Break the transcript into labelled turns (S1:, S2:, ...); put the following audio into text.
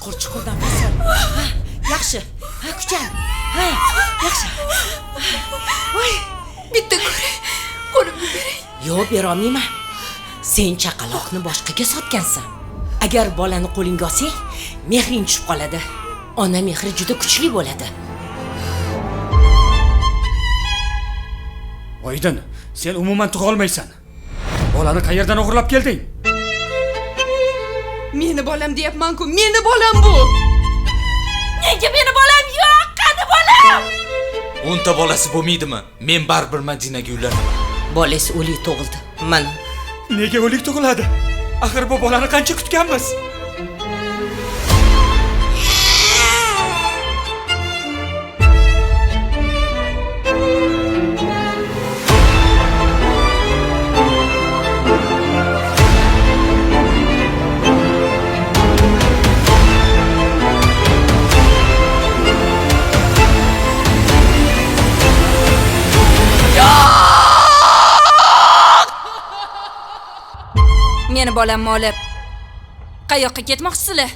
S1: Chuqur chuqur nafas ol. Ha, yaxshi. Ha, kuchan. Ha, yaxshi. Voy.
S2: Bitta ko'ray. Qo'limni bering.
S1: Yo'q, berolmayman. Sen chaqaloqni boshqaga sotgansan. Agar bolani qo'lingga olsang, mehring tushib qoladi. Ona mehri juda kuchli bo'ladi.
S3: Oydin, sen umuman tug'a olmaysan. Bolani qayerdan o'g'irlab kelding?
S2: Meni bolam deyapman-ku, meni bolam bu.
S1: Nega meni bolam yo'q? Qani bolam?
S4: 10 ta bolasi bo'lmaydimi? Men baribir Madinaga uylanaman.
S1: Bolangiz o'lik tug'ildi. Mana.
S3: Nega o'lik tug'iladi? Axir bu bolani qancha kutganmiz?
S2: Meni bolamni olib qayoqqa ketmoqchisizlar?